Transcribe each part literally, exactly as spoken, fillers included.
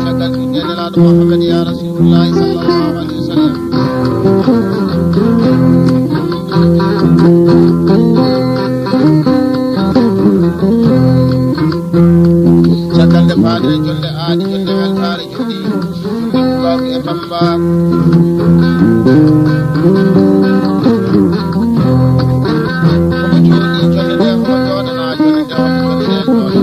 Caggal ɗum, nde Nelaaɗo Muhammad, ya Rasulullahi sallallahu alaihi wasallam. Caggal nde faaɗi e jonde aadi, jonde weltaare, jooɗi, jooɗi Tuubaaku e Tamba. Omo jooɗi jonde nde, omo jooɗana jonde nde, omo jonde nde jooɗo.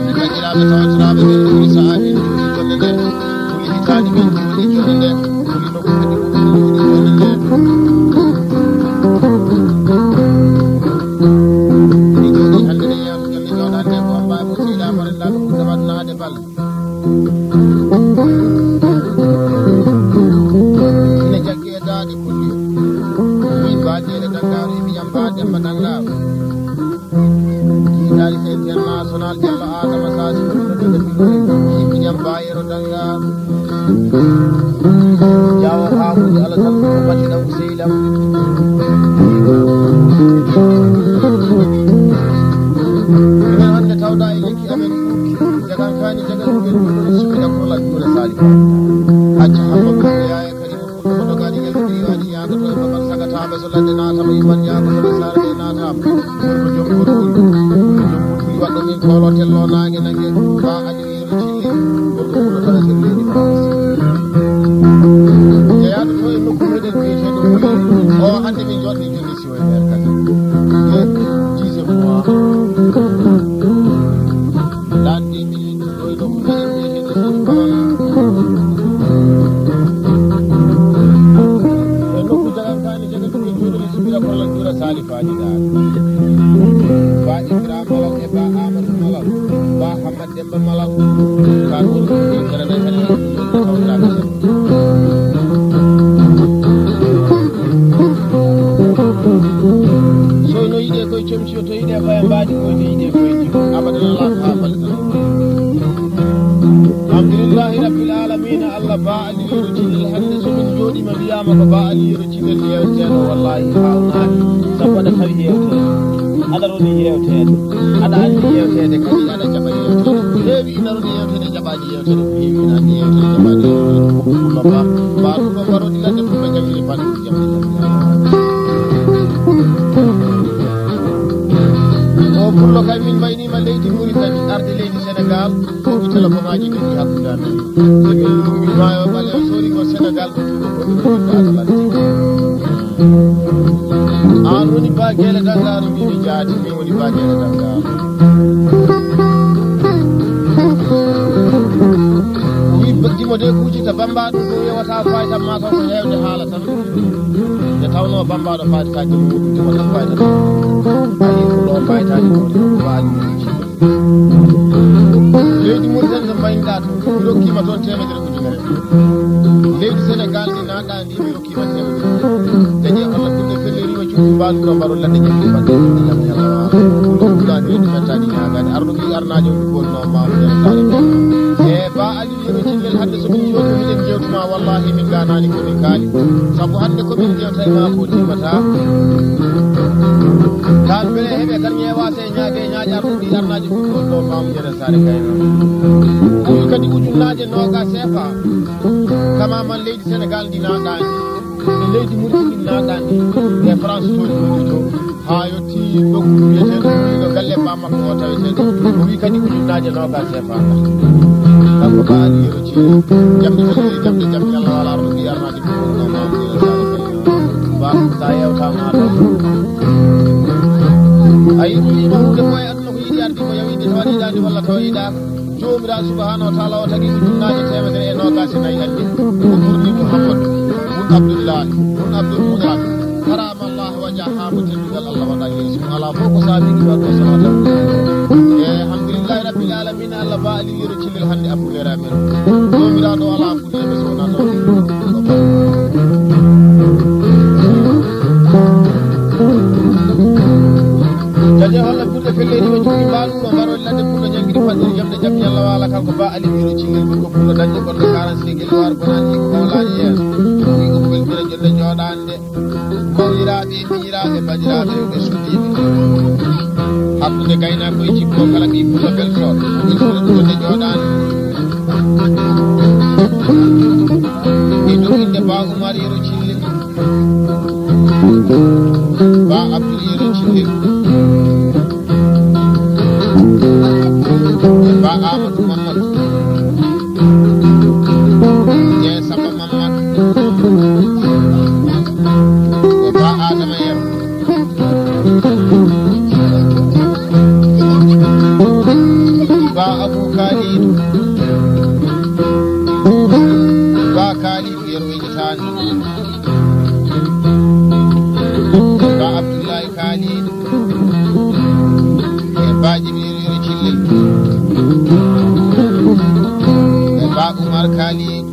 Ɓe kañiraaɓe tawtiraaɓe ɓe ɗuuri sahaabi ɗuuri jonde nde. Kuli hitaani min jooɗi jonde nde. Kuli nokku kadi ko min jooɗi jonde nde. Min jooɗi hannde nde yeeso jonde jooɗaande ko Abba ko Seyda Farella ko Abdou Samad Naade Bal. Ina jaggi e daaɗe kulli. Min mbaadi e Danngaaro, e mbiyan mbaadi Demba Danngaaro. Jiidaali international Jallo Adama Sasi, mbiyan mbaayero Danngaaro. Jaawo haakude Alasan ko bati ɗaw Seylam. Minen hannde tawɗaa e lekki amen ɗuuɗi, jagan kaani, jagan ɗum en ɗum ɗum suɓi ɗam ɗo la juula Salifa. Acca Hamma ko yaaya kadi ko ɗum ɗo gaani yel ɗum yaani yaaka to e babal sagataaɓe so ladde naatama iman yaaka to ɓe saare ɓe naatama. Gorko jom gorko, gorko jom mutuji waɗɗo min koolo tello naange nange, ba año yero cilli, gorko wuro tawa sir leydi France. Jeyaaɗo to e nokku meɗen wiyeteeɗo Wuli, o hannde min jooɗni jonni siwo e nder kadi. E dixième mois. Laatde min ɗo e nokku meɗen wiyeteeɗo Sidi Baal. E nokku jagan kaani jagan ɗum e juuɗe mi suɓira kolla juura Sali Faaji Daal. Ba Ibra Malal e Ba Amadou Malal. Ba Hamad Demba Malal. Ka ɗum ɗum ɗum kala ɓe kala ɗum ɗum ɗum kawtiraɓe sen. So no yiɗe koye comci o to yiɗe koye mbaadi koye to yiɗe koye jiko. Abadan ala ko ha falle tan. Alhamdulillahi rabbil alamina. Allah Ba Aliyu Yero Cillel hannde so min njooɗiima wiyaama ko Ba Aliyu Yero Cillel yeewteeɗo, wallaahi haawnaaki. Sabu aɗa tawi yeewteede, aɗa roni yeewteede, aɗa anndi yeewteede, kadi aɗa jaɓa yeewteede. Ko heewi ina roni yeewteede, jaɓaaji yeewteede, ko heewi ina anndi yeewteede, jaɓaaji yeewteede. Ko Pullo Ba, Ba ɗum ɗo mbaroɗi ladde Pullo jangiri fannude jamɗe jamɗe. O Pullo kay min mbayniima leydi Muritani, arde leydi Senegaal. Ko mi telefoŋaaji ɗiɗi hakkunde amen. So min lummbi maayo ɓaleewo sori ko Senegal ko tuuba ko ɗum woni Atlantique. Aan woni Ba Geele Danngaaro, mbimi jaati, min woni Ba Geele Danngaaro. O wi dimo de kuucita bammbaaɗo ko yewata fayta ma taw ko heewde haala tan. Nde tawnoo bammbaaɗo faytataake mo wuɗɗude mo tan faytata. Ayi ko ɗo faytaani ko waali. Leydi Mauritanie no mbaynoɗaa toon, mi rokkiima toon teemedere ujunere. Leydi Senegal ndi naatɗaa ndi, mi rokkiima teemedere ujunere. Dañi Allah ɓurɗe felleriima cuuɗi mbaalu ɗo mbaɗo ladde ñamɗi mbaɗde ɗum ñam ñalla waala. Ɗum ɗum ɗaani leydi mettaani ñaagaade. Arɗo ɓii arnaajo woni bonno maamu ñam taare. E Ba Ali Yero Cillel, hannde so min njooɗi miɗen njeewtuma, wallaahi min ngaanaani ko min kaali. Sabu hannde ko min njeewta e maa ko timmata. Kaan mbele heɓe tan ñeewaase e ñaage e ñaaƴ arɗo ɗi arnaaji ɗum ɗo maamu Jere Saare Kayna. Ɓuri kadi ujunnaaje noogaas seefa. Kama man leydi Senegal ndi naatɗaani. E leydi Mauritanie ndi naatɗaani. E France to ɗum ɗo. Haa yotti nokku wiyeteeɗo ɗo galle bammakko o taweteeɗo. O wi kadi ujunnaaje noogaas seefa. Kanko Ba Ali Yero Cillel. Jamɗe kadi jamɗe jamɗe Allah wala arɗo ɗi arnaaji ɗum ɗo maamu Jere Saare Kayna. Ba sa yewtama ɗo. A yiɗi wima hunde ko e aduna ko yiɗi ardi ko yawide tawa yiɗani walla tawa yiɗaka. Joomiraaɗo subhanahu wa taala o tagi ko ujunnaaje teemedere e noogaas e nayi anni. O ɓurni Muhammadu bun Abdullahi bun Abdul Mutalib. Harama Allah waja ha mo teddugal Allah waɗa yeeso mum. Alaa fof ko saabi ɗum waɗo salata. E alhamdulillahi rabbil alamina, Allah Ba Ali Yero Cillel hannde affuneere amen. Joomiraaɗo alaa Jaje holla ɓurɗe fellere o jogii mbaalu ɗo mbaroɗe ladde pullo jangiri fanɗiri jamɗe jam yalla waala kanko Ba Ali Biro Cingel ɓurɗo pullo dañɗo ɓorɗo quarante-cinq elwar bonani ko kawlaani yeeso. Wi ko ɓe mbira jonde jooɗaande. Mawliraaɓe e miñiraaɓe baɗiraaɓe rewɓe suddiiɓe. Hakkunde gaynaakoye jikko kala ɓii pullo beltooɗo. Ɓe jonde jooɗaande. E dow innde Ba Umar Yero Cille, Ba Abdul Yero Cille, Ba Amadou Mamadou, Jee Samba Mamadou, e Ba Adama Yero. Ba Abu Kalidu. Ba Kalidu Yero Wejitani. Ba Abdullahi Kalidu. E Ba Jibril Yero Cille. E Ba Umar Kalidu.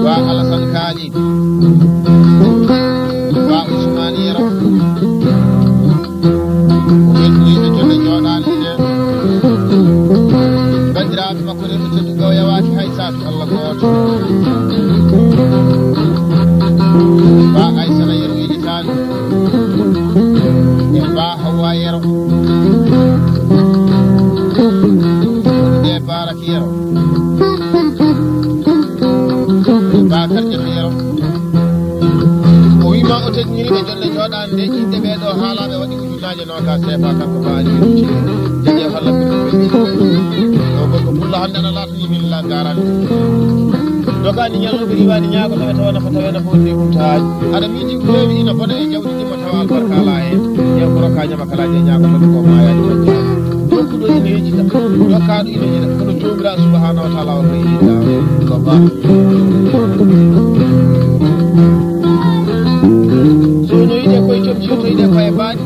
Ba Alasan Kali. Ba Usman Yero. Weltiniiɓe jonde jooɗaani nde. Banndiraaɓe makko reɓe tedduɓe o yawaaki hay saatu Allah gooto. Ba Aysata Yero Wejitani. E Ba Hawwa Yero. Ɗe Bara Yero. Bakar Ƴami Yero. O wiima o teddiniri ɓe jonde jooɗaande nde, inɗe ɓee ɗo haalaaɓe waɗi ujunnaaje noogaas seefa, kanko Ba Aliyu Cine. Jaje walla ko ɗum ɓe ɗo gorko Pullo hannde ana laatani min la garanti. Dogaani ñalluɓe riwaani ñaago tawe tawa nafa tawe nafa wonde humtaaji. Aɗa miiji ko heewi ina bona e jawdi ɗi mo tawa albarka alaa heen. Ƴeew ko rokka ñama kalaaji e ñaago tawe ko maayaani majjaaji. Jokkuɗo ina yejjita, jokkaaɗo ina yiɗa, kono Joomiraaɗo Subhaanahu wa Taala o ko yiɗa. Ko ba. So no yiɗe koye jom, so to yiɗe koye baaɗi,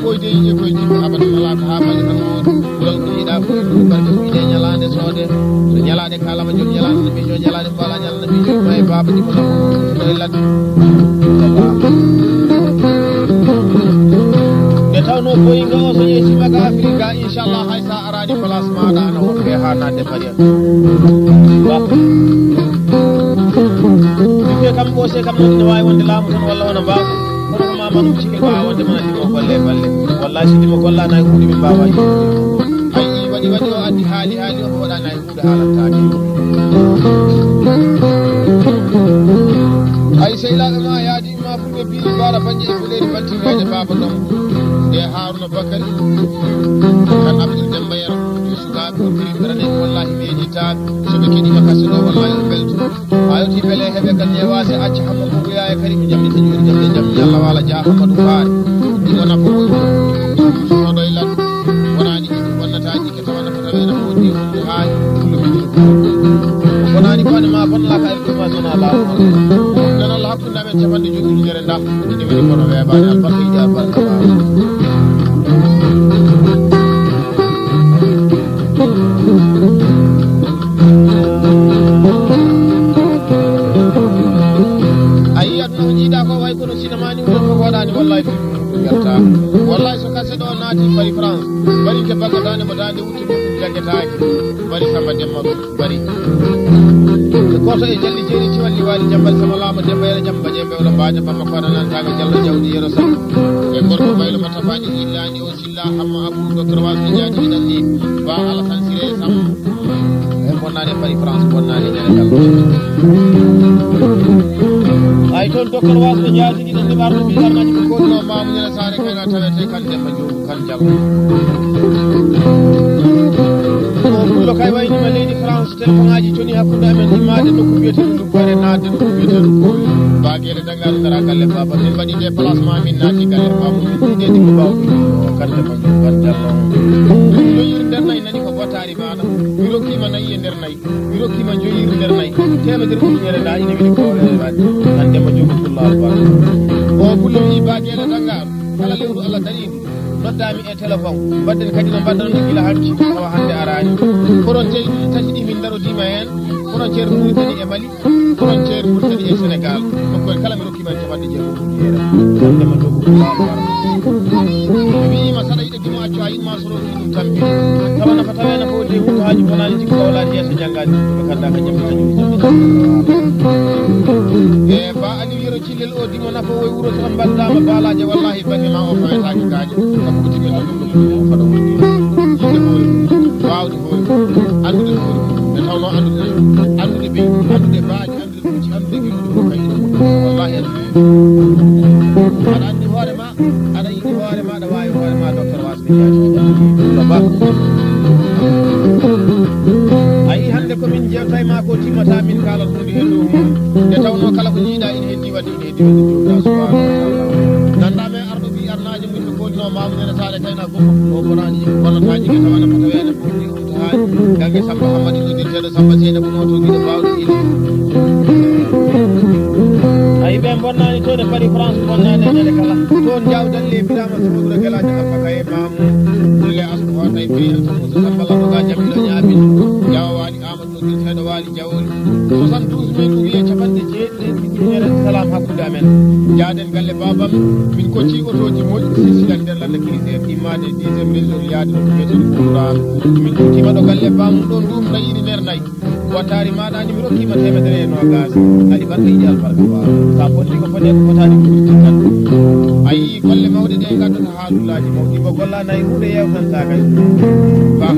koyde yiɗe koye jimɓe abada alaa ko haa mali tan wooda. Kulal ko yiɗa ko e ɗum barke ko yiɗe ñalaande soode. So ñalaande kaalama jom ñalaande no miijo ñalaande mbala ñalaande miijo ma e baaba ɗi ko nafo. Koye ladde. Ko ba. Nde tawnoo boyinga o so yeetima ga Afirka, inchallah hay sa arani place maɗa ana hokke ha nadde Maria. Ba. Ɓiɓɓe kam ɓoose kam noon ina wawi wonde laamu tan walla wona mbaaw. Kono ko ma manum cikke ko ha wonde mana ɗimo golle e balle. Wallahi so ɗimo gollana e hunde min mbawa yiɗde. Ay i waɗi waɗi o addi haali haali o ko waɗana e hunde haalantaki. Ay sehilaaɓe ma yaadi. Imma fulɓe mbiyi mbaara bannje e fuleeri baltireede baaba ɗon. Nde Haaruna Bakari kan Abdul Demba Yero, yo sukaaɓe o biri ɓerane, wallahi ɓe yejitaɓe. So ɓe keɗima kasse ɗo, wallahi o belto. A yoti bele heɓe kan yewaase acca hamma ko ɓuya e kadi ko jamɗi taƴori jamɗe jamɗi Yalla wala ja Hammadu Faari. Ɗi wona ko suusunoɗo e lan. Wonani ɗi bonnataji. Tawa nafa tawi ene woodi haa kulluɓe ɗi. Ko bonani ko ene ma bonnata ka en ɗum ma sona laamu. Ɗum ɗon Allah hakkunde amen capanɗe joyi ujunere nda. Ene weli kono weebaani albarka yiɗi albarka laamu. A yiyat no jiiɗa ko way kono sinamani wuro ko waɗani wallahi. Yalta. Wallahi so kase ɗo naati Paris France. Bari ke bagga dande mo dande wutti mo jaggetaaki. Bari sama demma bari. Goto e jalli jeeri ci walli waali jambal sama laama demba yere jamba jembe wala baaja bamma ko nan taga jallo jawdi yero sama. E gorko baylo mata faji illani o silla hamma abu docteur wasu jaji dan ni ba ala sansire sam. E bonnane Paris France bonnane jere gal. Ay ton docteur wasu jaji dan ni barno bi arnaji ko no mamu jere sare kana tawete kan demba jogu. Kan jam. Ko Pullo kay waynima leydi France, téléphone aji coni hakkunde amen, immaade nokku biyeteeɗo Dubbare, naatde nokku biyeteeɗo Kooli. Baageele dagaɗo gara galle baba, min mbaɗi déplacement, min naati galle baba, min ɗiɗi ko bawɗo kan jam, kan jam. Ɗum joyir nder nayi nani ko bottaari maɗa, mi rokkima nayi e nder nayi. Mi rokkima joyiri nder nayi. Temedere ujunere nda ina weli ko rewaade. Hande mo jogi Pullo Alba. O Pullo wi Baageele Danngaaro. Kala lewru Allah darindi. Noddami e téléphone. Mbaɗɗen kadi no mbaɗɗon gila hanki. Awa hande arani. Frontière ɗi tati ɗi min darodima hen. Frontière Mauritanie e Mali. Frontière Mauritanie e Sénégal. Ko koye kala mi rokkima en capanɗe jeegom ujunere. Hande mo jogi Pullo Alba. Mi wiima saɗa yiɗa gimo accu a yiɗma soro. Ɗum tampi. Tawa nafa tawe nafa o de wuto haji bonani jikko wala yeeso jangani. Ko kanda ka jammi ka juri jammi. E ba ali yero cillel o dimo nafa o wuro tan mbaddama balaje wallahi banni ma o fayata ki gaje. Ko ko timi no dum dum o fado woni. Yide hore. Wawde hore. Aɗa anndi hoore ma, aɗa yiɗi hoore ma, aɗa waawi hoore ma, Docteur Wasɓe Jaati. Baba. A yii hannde ko min jeewta e ma ko timmata, min kaalat huunde heen dow mum. Nde tawnoo kala ko njiiɗaa ina heddii waɗde, ina heddii waɗde Joomiraaɗo Subhaanahu wa Taala. Nanndaa men arɗo ɓii arnaajo mum ɓe koolnoo maamu nene taale kayna gommo. O bonaani yimɓe bonnataaji ɓe tawana fota weene fof. Gange Samba Hamadi noddirteeɗo Samba Seyna ko noto giɗo baawɗo ina. Ayi ɓe bonnaani toon e Paris France bonnaani e ñande kala. Toon jawdal le birama sumudura gelaje Alfa Kaye Mamu. Dulle asko hotay firi en to Musa Samba Lado ga jamilo ñaami. Jawa wali Amadou noddirteeɗo wali Jawoli. Soixante-douze mille ou bien capanɗe jeeɗiɗi. Salam hakkunde amen. Njaaden galle baabam, min kocci otooji moƴƴi, silsilan nder lannda kiriseen, immade dixième région, yaade nokku biyeteeɗo Koura. Min tottiima ɗo galle baam, ɗon ɗum na yiɗi nder nayi. Wattaari maaɗa ni mi rokkiima teemedere e noogaas. Kadi barka yiɗi albarka ba. Sa bonni ko foti ko fotaani ko firti tan. A yii golle mawɗe ɗe ngaddata haalullaaji mawɗi. Mo golla nayi huunde yewtantaa kay. Ba.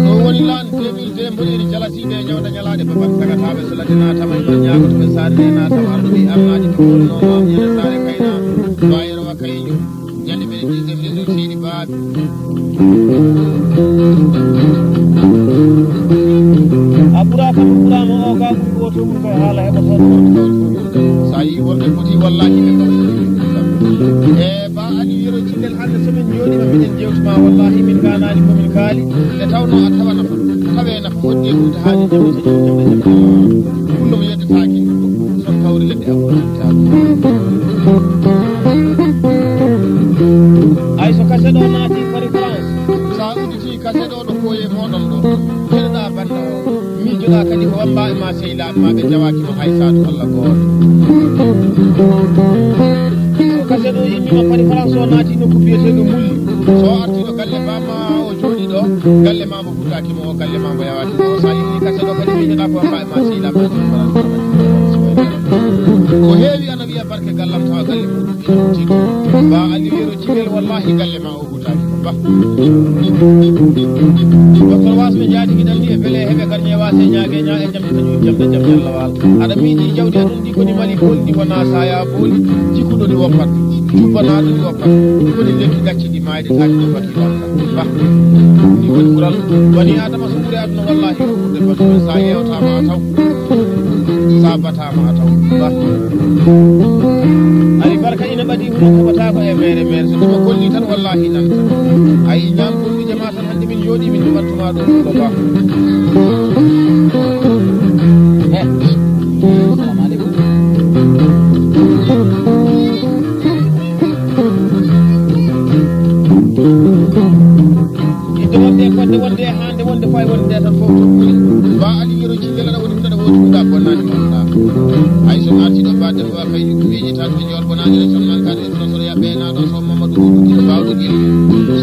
Ɗo woni lan deux mille deux mboɗeeri jalasiiɓe e ñawda ñalaade babat sagataaɓe so ladde naatama e non ñaagoto ɓe saarde e naatama arɗo ɓe arnaaji ko wonno maam ñande saare kayna bayro wa kayñum. Ñande ɓe dixième région seydi baaɓe. A ɓuraa kam ɓuraama o ka ɓuri goto ɓuri koye haala heɓa toon. Sa yii worɓe foti wallahi ɓe kaw. E ba ali yero cindel hande somin jooɗima miɗen jewtuma wallahi min ganani komin kaali. Nde tawno a tawa nafa tawe nafa moƴƴi hunde haali jawta jawta jawta jawta. Kullum yeddetaaki son kawri ledde abuɗa. Ay so kase ɗo naati Paris France. Sa udditi kase ɗo ɗo koye moɗon ɗo. Keɗoɗa banda o. Miijoɗa kadi ko wamba e ma sehilaaɓe ma ɓe jawaaki ma hay saatu Allah gooto. So kase ɗo immima Paris France o naati nokku biyeteeɗo Mulli. So artiɗo galle bamma o jooɗi ɗo galle ma mo fuɗɗaaki mo o galle ma mo yawaaki mo o sa yimni kase ɗo kadi miijoɗa ko wamba e ma sehilaaɓe ma. Ko heewi ana wiya barke gallam tawa galle muɗum ina hucciti. Ba Aliou Yero Cigel wallahi galle ma o. Docteur Wasɓe jaati giɗal ni e bele heɓe garñe wase ñaage ña e jamde kañum jamde jam ñalla wal aɗa miiji jawdi aɗum ndi koni mali booli ndi wona saya booli jikkuɗo ndi woppat jubbanaɗo ndi woppat koni lekki gacci ɗi mayde tati ɗi faki walla ba ni woni kural woni adama so ɓuri aduna wallahi ko ɓurde fatumen sa yewtama a taw sa batama a taw ba ari barka ina ɓadi huno heɓatako e mere mere so ɗuma golli tan wallahi nanta ayi ñam golli jama tan hande min jooɗi min ɗumattuma ɗo ɗo ba Yidde wonde e fodde wonde e hande wonde fay wonde nde tan fof tokkude ba ali yero cinde laɗa woni hunde ɗa woti ɗa bonnani wonɗa hay so arti ɗo ba dem ba kay weji tan ko jor bonani le son man kan so so ya be na ɗo so mamadou hudu ɗo bawɗo gil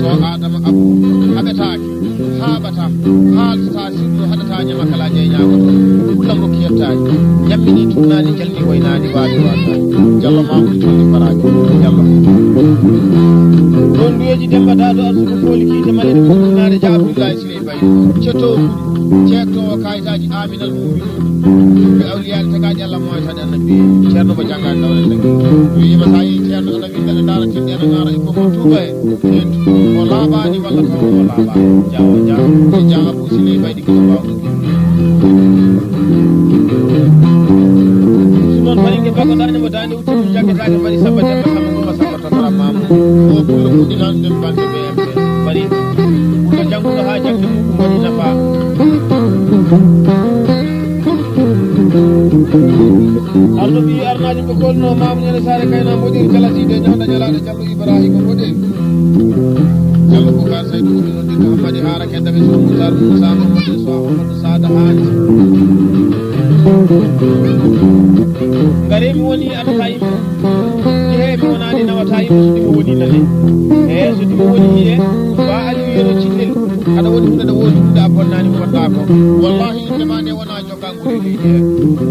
so adama abu haɓetaaki haɓata haaltata sirɗo haɗata ñama kala ñeyñagoto kullam rokki yettani ñammini tunnani jalni koynani wawi wata jallo ma ɓuri tolni faraji jallo ɗon duweji demba dado arsuko fooli kiite malene ko tunnade ja abdoullahi sile bay cetto ceekto kayitaji aminal muminu ɓe awliyaade tagaaji allah moytaade annabi ceerno mo janngaani nawle tagi wiima so a yii ceerno ana winnda ne ndaara tinɗe ana ndaara e koko tuuba e o laaɓaani walla taw o laaɓaani jawo jawo e jaa abou sili mbayɗi kino mbawɗo si noon faringe baggo daande mo daande utti ɗum jaggetaake mbaɗi samba demba samba guma samba totara mamu o pullo fuɗɗinan ɗum bande ɓe emɓe mbaɗi pullo jannguɗo haa jannde muɗum waɗi nafa arɗo ɓi arnaji ko golno mamu ñande saare kayna moƴƴiri kala siide ñawda ñalaɗo jallo ibrahima moƴƴiri jallo boucar saydu ɓuri noddirde hammadi haara keddaɓe so moutar moussa mamadou so amadou sada haji garemi woni aɗa kayma jehe mi wonani nawata yimɓe so ɗimo woni nane e so ɗimo woni yiye ba aliou yero cinnel Aɗa woni hunde nde woni hunde a bonnaani, bonɗaa ko. Wallahi, innde ma nde wonaa jokkangude leydi he.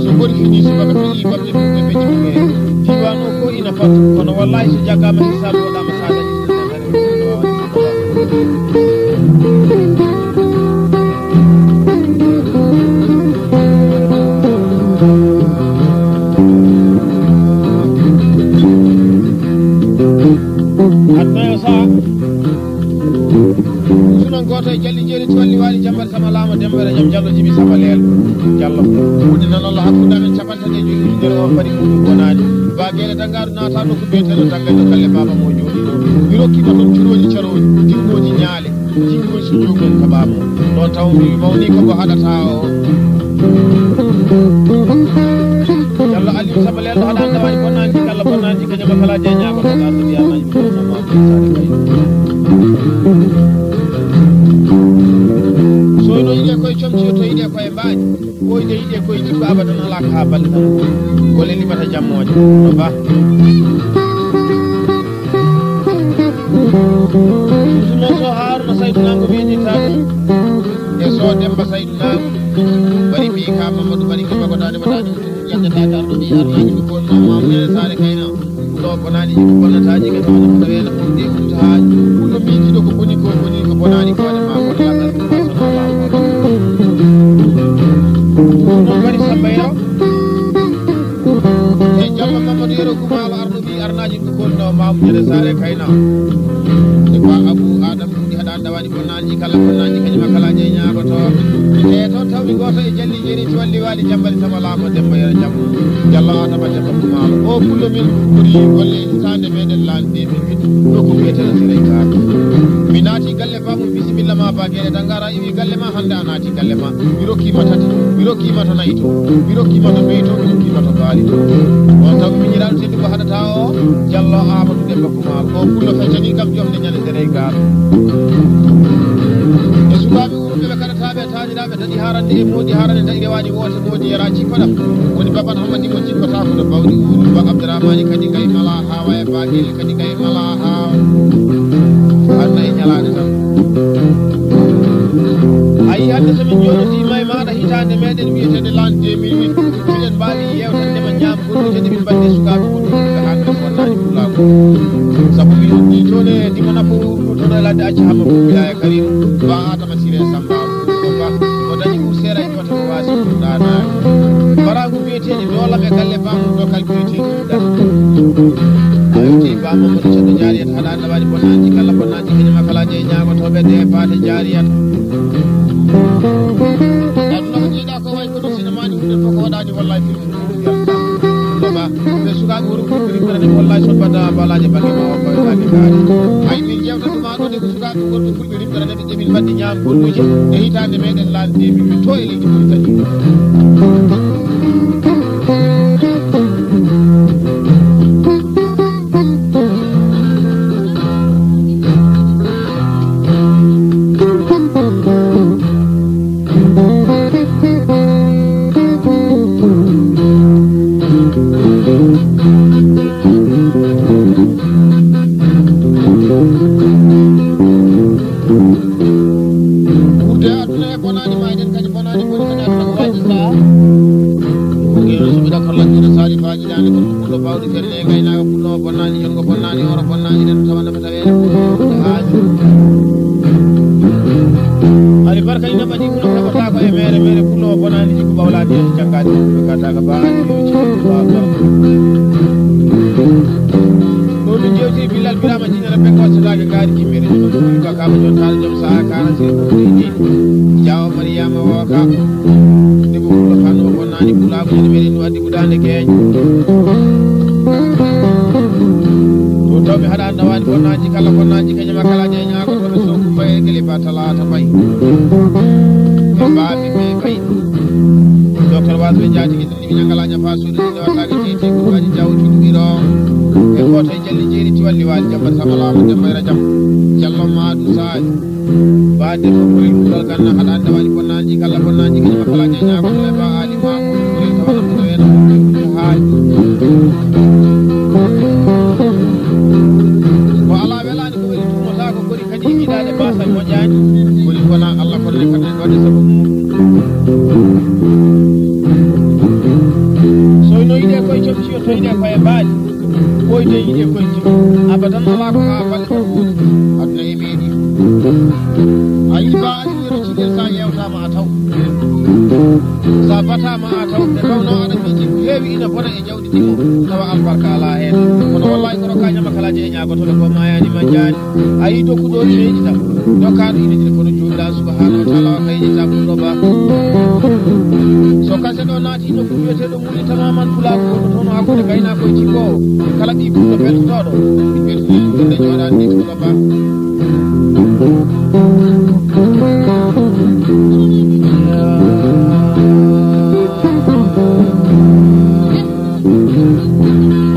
So gori fini, subaka fini, baɓɓe ɓiɓɓe ɓe ƴiwɓe. Diiwaan o ko ina fat, kono wallahi so jaggaama hisaabu waɗaama saagaji. Aduna yo saha. Sunan gooto e jalli jeeri tuwalli waali jambar sama laama demba e jam jallo jibi sama leel. Jallo. Woni nan Allah hakkunde amen capanɗe tati e joyi ujunere o fari ɗum bonaani. Ba geele tanngaadu naata nokku biyeteeɗo tanngaño galle baaba mo jooɗi ɗo. Mi rokkiima toon curooji carooji, diwlooji ñaale, jinngooji so joogol kaɓaamo. Ɗon taw mi mawni ko ko haɗata o. Jallo Aliou Samba leel ɗo haɗa annda waɗi bonnaanji kala bonnaanji kañum e kala jeñaago to ɗa so mbiya nañi. Soyno yiɗe koye comci to yiɗe koye mbaaji. Ɓooyde yiɗe koye jikku abadan alaa ko haa balɗe tan. Ko leli mata jammooje. No ba. Suno so Haruna Saydu Nango weeji tan. E so Demba Saydu Nango. Bari mbi ka Mamadou Bari ke bago dade batade. Yadde ta garɗo mbi arnaji mi ko no mamu ne sare kayna. Ɗo bonaani ko bonnataaji, ko tawata ko taweena ko ɗe ɗum tahaa. Ɗum no miijiɗo ko boni ko boni ko bonaani ko waɗa ma ko lakkal ko wasana laaw ko. Ɗum noon waɗi Samba Yero. E Jamma Mamadou Yero Kumaalo arɗo ɓii arnaaji ko kon ɗo Maam Ñande Saare Kayna. E Ba Abou Adam Kuɗi haɗa anda waɗi bonnaaji kala bonnaaji kañum kala jeñaago to. E toon tawmi gooto e jalli jeeri ci walli waali jambali sama laamo Demba Yero Jam. Jallo Adama Demba Kumaalo. O pullo min ko ɓuri golle hitaande meɗen laande min min. Ɗo ko wiyetee Sirey Kaar. Mi naati galle baamu bisimilla ma ba geɗe dangara iwi galle ma hannde a naati galle ma. Mi rokkiima tati, mi rokkiima to nayi to, mi rokkiima to beyi to, mi rokkiima to baali to. On taw miñiraaɗo tedduko haɗata o, Jallo Amadou Demba Kumaalo. O pullo feccani kam jomde ñande Sirey Kaar. E sukaaɓe wuro ɓe kaɗataaɓe taaniraaɓe taƴi harande e moodi harande taƴi rewaani woote moodi yara cikkoɗam. Woni baban hammadi mo cikkotaako no bawɗi uuru ba Abdourahmani kadi kay mala haa waya baɗel kadi kay mala haa. Anna e ñalaande tan. A yii hannde so min njooɗotiima e maaɗa hitaande meɗen wiyeteende l'an deux mille huit. Miɗen mbaawi yeewtande ma ñaam goɗɗo kadi min mbaɗde sukaaɓe goɗɗo ɓe hannde ko wonnaani pulaagu. Sabu mi yottii toon e dimo nafo urɗo toon e ladde acca hamma ko wiyaa e Karim. Ba Adama Siré Samba. Ba o dañi ko seera e jota ko waasi ɗum ɗaanaani. Baraagu biyeteeɗi doolam e galle baamu ɗo kal biyeteeɗi ɗum ɗan. A yottii ba Mamadou Ceddo Jaariyat haɗa anda waɗi bonnaaji kala bonnaaji kañum e kala je ñaagotooɓe de faate Jaariyat. Aduna ko jiiɗa ko way ko ɗum sinamaani hunde fof ko waɗaani wallahi film. Baba, ɓe sukaaɓe wuro ko ɓuri ɓurani wallahi so bada balaaje bange ma o koye bange kaari. Ay min jewta tuma ɗo de ko sukaaɓe worɓe fulɓe rimɓe rana ɓe min mbaɗde ñaam golluuje e hitaande meɗen laal de min to e leydi Mauritanie. Wuurde aduna e bonaani ma enen kadi bonaani boni kadi aduna ko waɗi ma. Ko ngeno so mbiɗa ko lanndina sari faaji daande ko ɗum ɓurɗo baawde felle e ngaynaaka ɓurɗo bonnaani jongo bonnaani hooro bonnaani ren tawa ndeɓe taweede ko ɗum haaji. Hari barka ina mbaɗi ɗum heɓata ko e mere mere ɓurɗo bonnaani jikku ɓawlaani e janngaani ɗum ɓe kata ka baani. Ɗo min jewti billal birama jinere ɓe ko sadaga gaari kimmere jom ɗum ka kama jom taala jom saha kara se ko ni jawo mariyama o ka. Debbo pullo fanno o bonnaani pulaagu ene meɗen no addi gudaande geeñ. Ɗum taw mi haɗa anda waani bonnaaji kala bonnaaji kañum e kala jeñaago to ɓe soku mbaye gele ba talata mbay. Ɓe mbaabi ɓe mbay. Docteur Wasɓe jaatigi ɗum ɗiɓi ñangala ñafa suudu ɗi newataake titi ko waɗi jaw cuɗɗiro. E gooto e jalli jeeri tiwalli waali jambat sama laamu jamma e rajam. Jallo maɗum saali. Baade ko ɓuri ɗuɗal ganna haɗa ande waɗi bonnaaji kala bonnaaji kañum e kala jeñaago ɗum e ba aali maamu ɓuri tawa ɗum ɗo ena haa. Ko alaa welaani ko weli tuumata ko gori kadi yiɗaade baasal moƴƴaani. Gori Wona Allah kono ne kadi waɗde sababu muɗum. So no yiɗe koye comci, yo to yiɗe koye mbaali. Ɓooyde yiɗe koye jikku. Abadan alaa ko haa balɗe ɗo woodi. Aduna e meeɗi. A yiɗi ba a yiɗi no ciɗel sa yewtama a taw. Sa batama a taw. Nde tawno aɗa miiji ko heewi ina bona e jawdi ɗimo. Tawa albarka alaa heen. Kono wallahi ko rokka ñama kalaje e ñaagotoɓe ko mayani ma jaani. A yii dokkuɗo ina yiɗi tan. Dokkaaɗo ina yiɗi kono juulɗa subhanahu wa taala o kay yiɗi tan ɗo ba. So kase ɗo naati nokku wiyeteeɗo Muli tamaman pulaagu wonno toon hakkunde gaynaakoye cikkoowo. Kala ɓii pullo peltotooɗo. Min mbeltini ɗum ɗo jooɗaani ni pullo ba.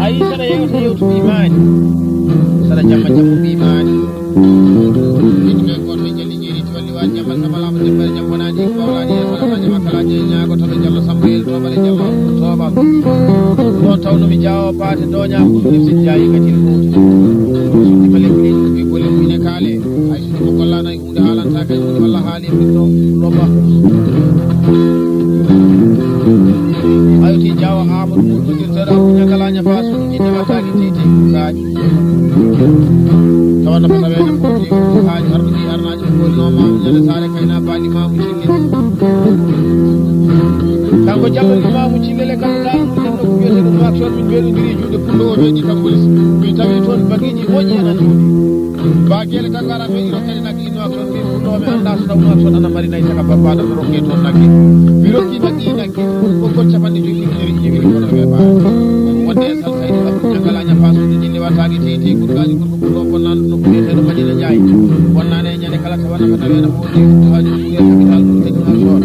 A yii saɗa yewta yewtu ɓii maani. Saɗa jamma jamma ɓii maani. Yimɓe gooto e jalli jeeri tolli waɗi jam alkama laaɓa debbo e jam bonaani bawlaani e sarafaaji makkalaaji e ñaago toɓe jallo sambo e toɓale jallo toɓal. Ɗon tawno mi jaawo paate dooña ɓurɗe sijjaayi gatil gooto. Suuɗi male kuli ɗum ɓe gole mum ine kaale. Hay so ɗum gollana e huunde haalanta kay huunde walla haali e ɓitto loba. Ayo te jaawa Amadou Moussa Sirtere Abou Ñagalaña Faso. Ine wattaaki titi kaaji. Tawa nafa taweede ko ɗi haaji arɗo ɗi arnaaji ko woni noon ma ñande saare kayna baali maamu cilli. Kanko jallo imaamu cillele kam ɗa ɗum ɗen nokku wiyete ɗum makson min weɗodiri juuɗe pullo o weeɗi kam woni min tawi toon bagiiji moƴƴi anan jooni. Ba geele tan ngara to iro kadi nagge inno makson min pullo mi annda so taw makson ana mari nayi saka babba ɗo rokke toon nagge. Mi rokki nagge nagge ko kon capanɗe joyi ujunere ine weli kono ɓe ba. Wonde e salkayde abdu ñagalaña fasude jille wattaaki tete gurgaaji gurgo gurgo bonnaandu nokku wiyeteeɗo Madina Njaay. Bonnaane e ñande kala tawa nafa taweena ko woni haaji ɓure capital ɗum teddunasoon.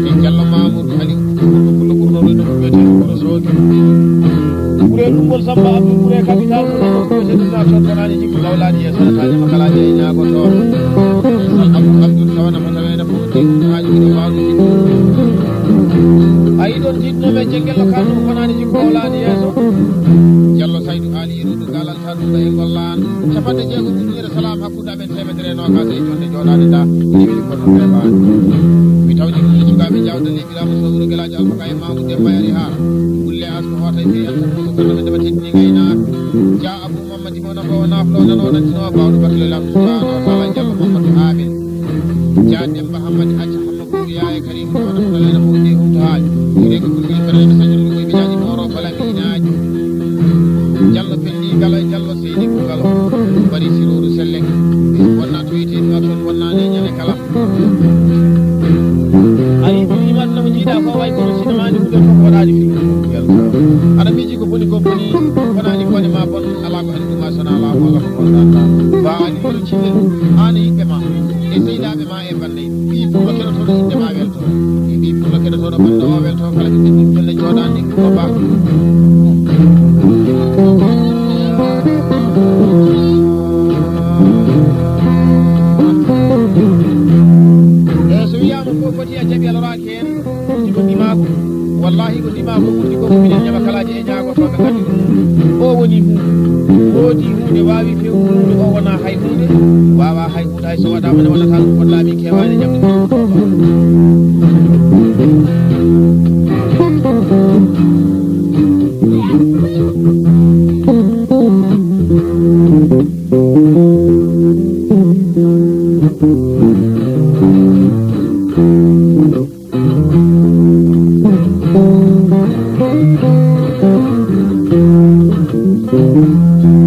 E Jallo Mamoudou Ali gurgo gurgo gurgo ɗo nokku wiyeteeɗo Kono Sooki. Ɓure ɗum ngol Samba Abdou ɓure capital ɗum nokku wiyeteeɗo Nasoon bonani jikku gawlaani e salataani makalaani e ñaago toon. Sal Abdou Abdou tawa nafa taweena ko woni haaji ɓure waawde jikku. A yiɗon jiɗnooɓe jeggello kanum bonani jikku gawlaani yeeso. Jallo Saydu Ali Ruudu Galal Tanuuga e Ngollaan. Capanɗe jeego ujunere salaam hakkunde amen teemedere e noogaas e jonde jooɗaade nda. Ɗiɗi kono reeɓaani. Mi tawde ɗum e sukaaɓe jawde lebbi laamu sowru gelaajo Alfa Kaye Mamoudou Demba Yari Haara. Gulle asko hoota e mbiyan tan ko sukaaɓe dema teddini ngaynaaka. Ja Abou Mamadi mo nafo o naflo nano nantino bawɗo bakle laamu subhanahu wa taala Jallo Mamadou Amin. Ja Demba Hammadi Acca Hammadi Yaye Karim o nafo lena fof ni humto haaji. Rego kulli ibrahima sañuɗo ɗum koye miñaaji moro bala mi inaaji. Jallo pelli galo e jallo seydi ko galo. Bari siruru selle. Wonna toyti ma ton wonna ne ñande kala. Ari fili man no jiida ko way ko sino mani ko ko waɗaani fili. Aɗa miiji ko boni ko boni wonani bone ma bon ala ko andi ma sona ala wala ko wonda. Ba ani ko cinne ani yiɓɓe ma e seydaaɓe ma e bande. Ɓii pullo keɗotooɗo innde ma welto. E ɓii pullo keɗotooɗo bannde o welto kala ɓe ɗiɗi golle jooɗaani ko ba. E so wiyaama ko foti a jaɓi a loraaki heen. Ɗi ko ndimaagu. Wallahi ko ndimaagu ɓurɗi ko minen ñama kalaaji e ñaagotooɓe kadi ɗum. O woni huunde. Woodi huunde waawi fewnude o wona hay huunde. Waawa hay huunde hay so waɗaama ne wonata ɗum fotlaami keewaani ñamde.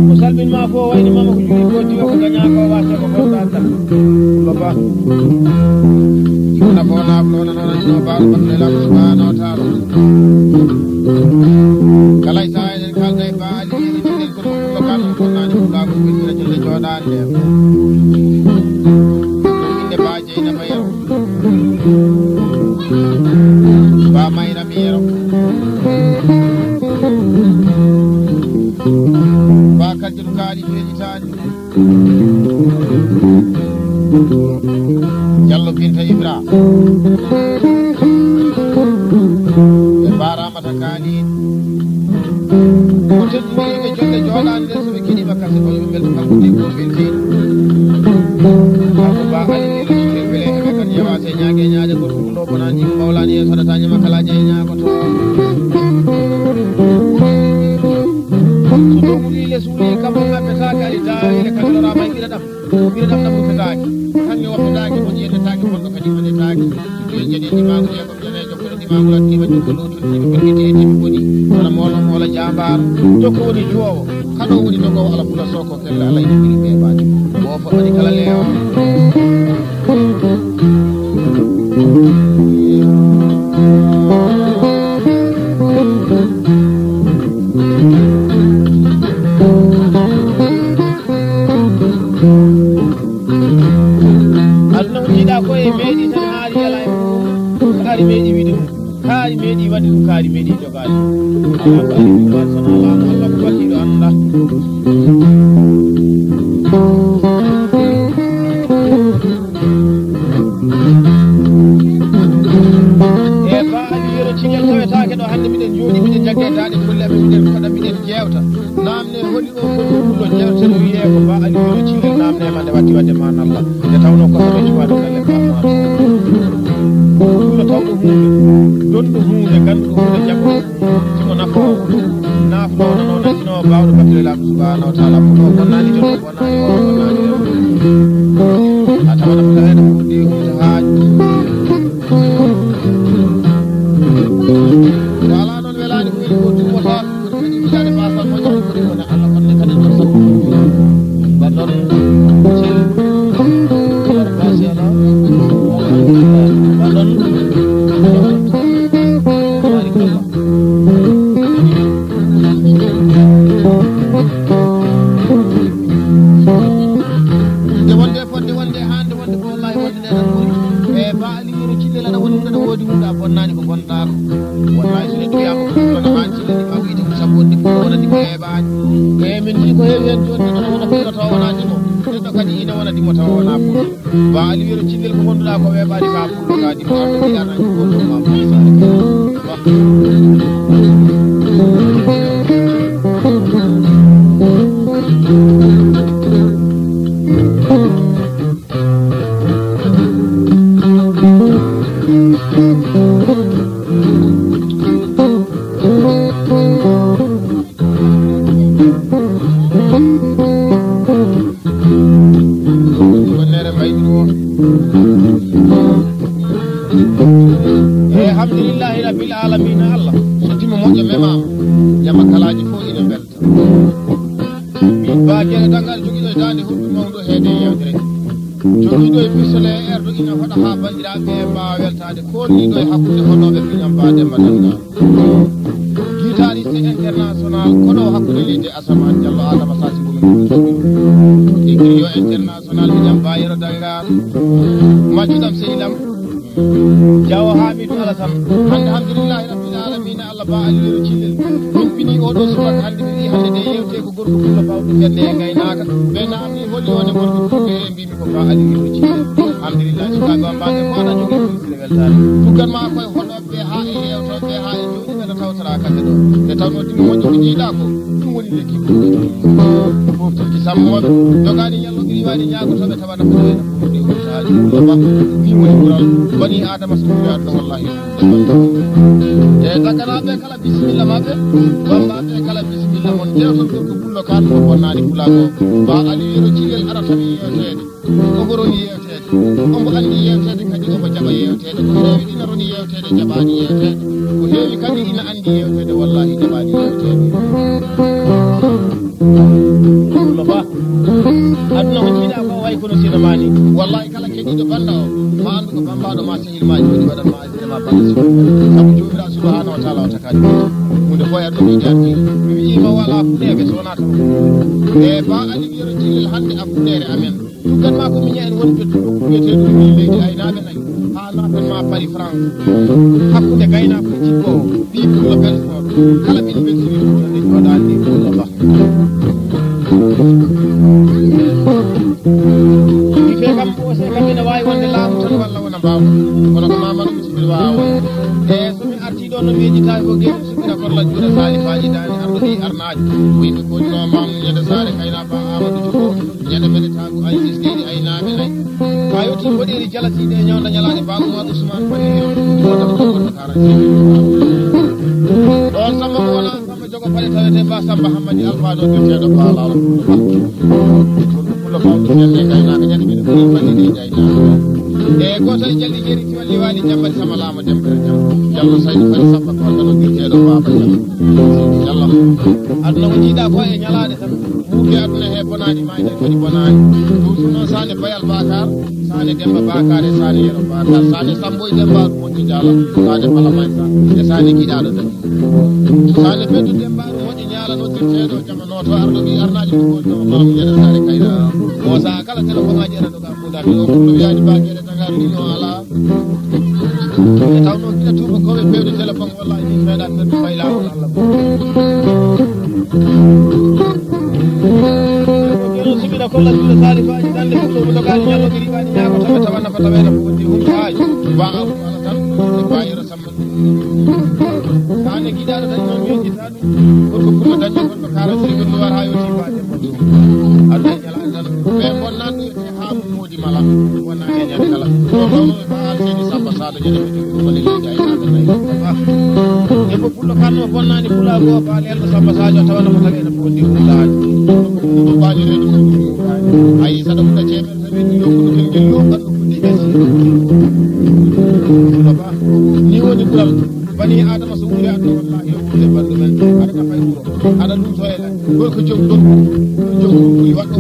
Ko salmin ma ko wayni mama ko juuri ko diwa ko daña ko wasa ko ko danta. Baba. Ina ko na ko na na no ba ko ne la ko ba no ta ro. Kala sa en kal dai ba ali ni ko ko ko na ni ba ko ni na jole jodan de. Inde ba jeyna ba yero. Ba mayra mi yero. Ba kajjum kaali feejitaani. Jallo Binta Ibra. Ɓe mbaaraama ta kaali. Ko teddiniiɓe jonde jooɗaande so ɓe keɗiima kase ko yo ɓe mbelto kanko de ko ɓe keɗi. Kanko ba ali Ɗam ɗam rufetaake, kaŋŋe woppetaake, moƴƴi yeɗetaake, bonɗo kadi waɗetaake. Yo jaɗe ndimaagu, jeegom janeejo, kono ndimaagu lattiima junngo lootude, yimɓe ɓe kete e yimɓe boni. Wala moolo, moola jaambaar, jokko woni juwoowo, kaɗo woni dogoowo, ala pula soko, kella ala ina ɓuri ɓe baɗi. Woofo waɗi kala leewa. Aduna ko jiiɗa ko e meeɗi tan haali yala e mum. Kaari meeɗi wiide ɗum. Kaari meeɗi waɗde ɗum. Kaari meeɗi jogaade. Ala ko ari ɗum waɗi sona laamu Allah ko baɗɗiɗo annda. E ba ali yero cigel tawetaake ɗo hannde miɗen jooɗi miɗen jagge daɗe golle amen miɗen koɗa miɗen jewta. Namne holi o fof ɗum ɗo jewte no wiyee ko ba ali yero cigel namne ma nde watti wadde ma nalla nde tawno ko soɓe cuwaɗo galle ba ma ɗum no tawɗo hunde donɗo hunde ganduɗo hunde jaɓo simo nafoowo nafnono noon sino bawɗo bakkile laamu subhanahu wa taala ko ɗo bonnani joɗo bonnani o bonnani a tawana ko tawede ko ɗi hunde haaju ko ala noon welani ko weli ko dummota Baɗɗon cel. Baɗɗon. Baɗɗon. Nde wonde fodde wonde hande wonde ko wallahi wonde nde tan ɓuri. E ba Aliou Yero Cillel aɗa woni ɗum aɗa woodi mum ɗa bonnani ko bonɗa ko. Wallahi so neɗɗo wiyama ko ɗum ɗon haani cillel ɗi ma ko yite mum sabu wonde ko wonani ko heɓaani. E min jii ko heewi hen joni neɗɗo wona fuɗɗoto wonani mo. Neɗɗo kadi ina wona dimo tawa wona fuɗɗo. Ba Aliou Yero Cillel ko gonduɗa ko weɓani ka fuɗɗo ka dimo arɗo ɗi arani ko ɗum ma fuɗɗo sare. Gonnere mbaydi o. E hamdulillahi rabbil alamina Allah so timo moƴƴo memama yama kalaji fof ina mbelta. Ba Gere Dangal jogiiɗo e daande huɗo mawɗo heede e yewtere. Jogiiɗo e pistolet e erdo ina hoɗa haa banndiraaɓe ɓe mbaawa weltaade koolniiɗo e hakkunde hoɗooɓe piñam Ba Demba Dangal. Guitariste international koɗo hakkunde leydi e asamaan Jallo Adama Sasi Bumi. Écrivain international piñam Ba Yero Dangal. Majjudam sehil am. Jawo Hamidou Alassane. Hannde, alhamdulillahi rabbil alamina, Allah ba Aliou Cillel humpini oɗo subaka hannde, mi wi'i hannde nde yewte ko gorko pullo bawɗo fende e ngaynaaka. Ɓe namni holi woni gorko pullo e mbimi ko ba Aliou Cillel. Alhamdulillahi, sukaaɓe am mbaɓe ko aɗa jogii ɗum sene weltaare. Tuggan ma koye hoɗoɓe haa e yewtoɓe haa e jooɗi ɓe no tawtora kake ɗo. Nde tawno ɗum moƴƴo ko jiiɗa ko, ɗum woni lekki ko. Fof tokki sammooɓe, jogaani ñallo ɓiri waɗi ñaagotoɓe tawa nafa ɗo ena fof ɗi woni saaji. Ɗum ɗo ba, ɗum woni ɓural. Bani Adama so woni aduna wallahi. E takkanaɓe kala bisimilla maɓɓe, bambaɓe kala bisimilla mon. Jewtol gorko pullo kan ko bonnani pulago. Ba Aliou Yero Cillel ara tawi yewteede. Omo roni yewteede. Omo anndi yewteede kadi omo jaɓa yewteede. Ko heewi ina roni yewteede, jaɓaani yewteede. Ko heewi kadi ina anndi yewteede, wallahi jaɓaani yewteede. Ɗum no ba. Aduna ko jiiɗa ko wayi kono sinama ni. Wallahi kala keɗiiɗo bannda o, ma anndu ko bambaɗo ma sehil ma jooɗi waɗan ma asde ma bannda sehil. Sabu joomiraaɗo subhanahu wa taala o takaani. Hunde fof e aduna ko jaarti. Mi wi'ima wala fuɗeeɓe so wonaa taw. E ba Aliou Yero Cillel hannde a fuɗeere amen. Tuggan ma ko miña en woni pettuɗo. Wiyetee ɗum ni leydi aynaaɓe nayi. Haa naaten ma Paris France. Hakkunde gaynaako e jikkoowo. Ɓii pullo Belfort. Kala ɓii Belfort. Ɗum ɗo ɗaanni pullo ba. Mi fee kam ɓoose kam ina waawi wonde laamu tan walla wona mbaamu. Kono ko mamanu mi sibil waawa wonde. E so mi artii ɗo no miijitaaki ko geɗe suɓira korla juuɗe saalifaaji daani arɗo ɗi arnaaji. Ko yimɓe koɗi ɗo maamu ñande saare kayna ba Amadou Diouf. Ñande mene tagu ay sisdeɗi ay naaɓe ay. Ka yoti mboɗeeri jalatiiɗe e ñawnda ñalaaɗe ba Oumar Ousmane Bali e wonde wonde wonde karan. Ɗon samba ko wona samba jogo paɗe tawete ba samba hammadi alfano defteɗo ba laalo. Ko ɗum ñande kaynaaka ñande mbiɗo ɓuri fallidi e gaynaaɓe. E gooto e jalli jeeri tiwal liwaali jammbari sama laama jammbere jam. Jallo saydi fari samba ko tan o biyeteeɗo Baaba Jam. Jallo. Aduna ko jiiɗa ko e ñalaade tan. Ɓuuɓi aduna he bonaani, maayde kadi bonaani. Ɗum ɗum noon Saane Bayal Bakar, Saane Demba Bakar e Saane Yero Bakar, Saane Sambo e Demba Moƴƴo Jaala, Saane Bala Maysa, e Saane Giɗaaɗo Dadi. Saane Beddu Demba Moƴƴo Ñaala noddirteeɗo Jama Nooto arɗo ɓii arnaaji ɗum woni ɗo Maam Yero Saare Kayra. Moosa kala téléphone aji ena doga Fuuta. Mi o ɗum wiyaani baakeeɗe Dakar ɗi o alaa. E tawnoo gila tuuba kowe pewde téléphone walla min meeɗa perdu fay laawol Allah. Ko jono sibina kolla juuɗe saalifaaji dande fuɗo mo dogaani ñallo ɓe riiɓaani ñaago tawa tawa nafa tawa ena fof wonde hum haaji. Ba abu ala tan. Ba yero samma. Saane giɗaaɗo tan noon yejjita ɗum. Gorko pullo dañi gonɗo kaara sirgol no wara haa yewti faade. Aduna e ñalaande tan. Ɓe bonnaan ɗum e haa mum moodi mala. Wonnaani e ñande kala. Ɗo ɗo no e faal seydi Samba Sadio ñande ɓe ɗum woni leydi ay naɓe nayi. Debbo pullo kan no bonnaani pula go faal elɗo Samba Sadio tawa no mo tawi ene fondi huulaani. Ɗum ko ɗum baali reedu ko ɗum huulaani. Ayi saɗa huɗa ceeɓe. Ni woni ɓural bani Adama so wuuri aduna wallahi yo wuurde bandu men aɗa ka fay wuro aɗa luuto e lan gol ko jom ɗum jom ɗum ɓuri waɗɗo.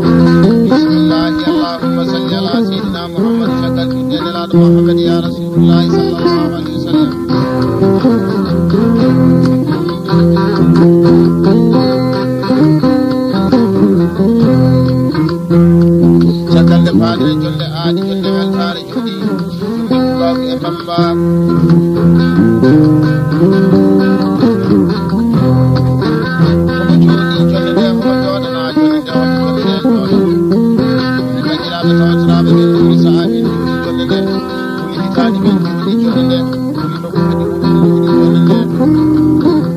Bismillahi, Allahumma salli ala sayyidina Muhammad, caggal juɗde Nelaaɗo Muhammad, ya Rasulullahi sallallahu alaihi wasallam. Caggal nde faaɗe jolde aaɗi, jolde weltaare jooɗi, jolde Pulaagu e Bamba. Homo jooɗi jolde nde, homo jooɗana jolde nde, homo jolde nde jooɗo. Kañiraaɓe tawatiraaɓe ɓe ɗum saabi jolde nde. Hitaande min jogii jolde nde, holi nokku kadi ko min jogii jolde nde.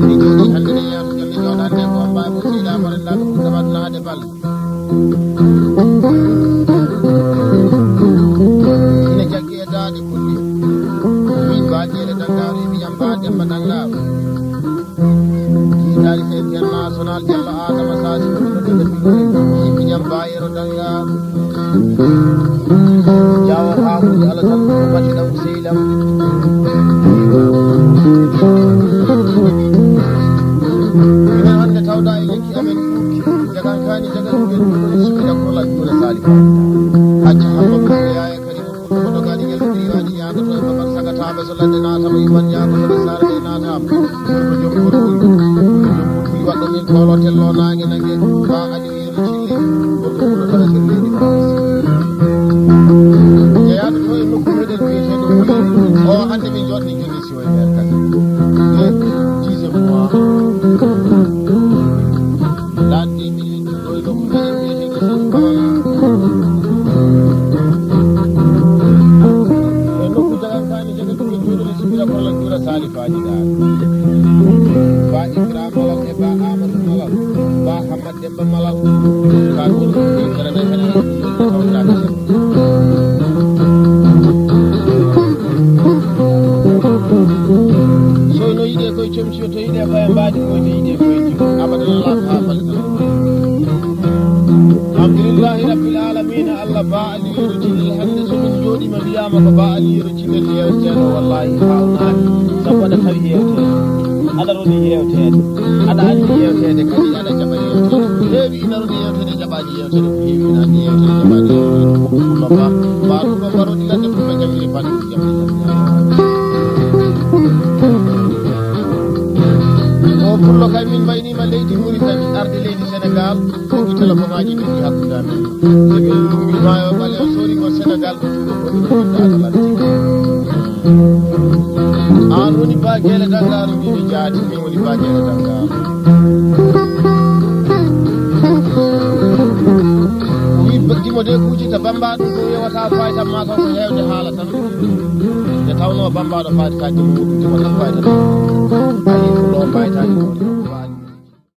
Min jogii hannde nde yeeso jolde jooɗaande ko Baba Seydi Amar Laaɓe Kuuta Waɗnaade Bal. Ina jaggi e daande kulli. Min Ba Jeere Danngaaro e ɓiyam Ba Demba Danngaaro. Jiitaali international Jallo Adama Sasi ko ɗum ɗo ɓe ɓiɗɗo ɓiɗɗo ñam Bayero Dannga. Jaawo haakuji Allah tan ko mbaɗi ɗam seylam. Minen hannde tawda e lekki amen ɗuuɗi jagankani jagan ɓen ɗum ɗo suɓi ɗam ko laɗɗuuna sali. Acca hamma ko yaya. Ko dogaani ñalɗi diwaani ñaagoto e babal sagataaɓe so ladde naatama yuman ñaagoto ɓe saara ɗe naataama. Gorko jom gorko, gorko jom ɓuri waɗɗo min koolo tello naange nange, ba aɗi yeru cilli, gorko kulo tara sirleeɗi faransi. Jeyaaɗo to e nokku meɗen wiyeteeɗo wuli, o hannde min jooɗni joni siwo e nder kan. E dixième mois. Laadde So no yiɗe koye comci, to yiɗe koye mbaadi, koye to yiɗe koye jom. Abadan alaa ko haa falet. Alhamdulillahi Rabbil Alamina, Allah Ba Aliyu Rutini, hannde so min njooɗiima wiyaama ko Ba Aliyu Rutini yeewteeɗo, wallahi haawnaaɗi, sabu aɗa tawi yeewteeɗo, aɗa roni yeewteede, aɗa anndi yeewteede, kadi aɗa jaɓa yeewteede. Heewi ina roni yeewteede, jaɓaaji yeewteede, ko heewi ina anndi yeewteede, jaɓaaji yeewteede. Ɗum ɗo ba, ba ɗum ɗo mbaroɗi ladde ɗum ɓe jawiri fani ɗum jaɓi. O pullo kay min mbayniima leydi Muritani, arde leydi Senegal, ko ɗi telefoŋaaji ɗi hakkunde. Uddita bambaɗo ɗo yewata fayda ma ko heewde haala tan. Nde tawnoo bambaɗo fayda ka jom muɗum jom tan fayda.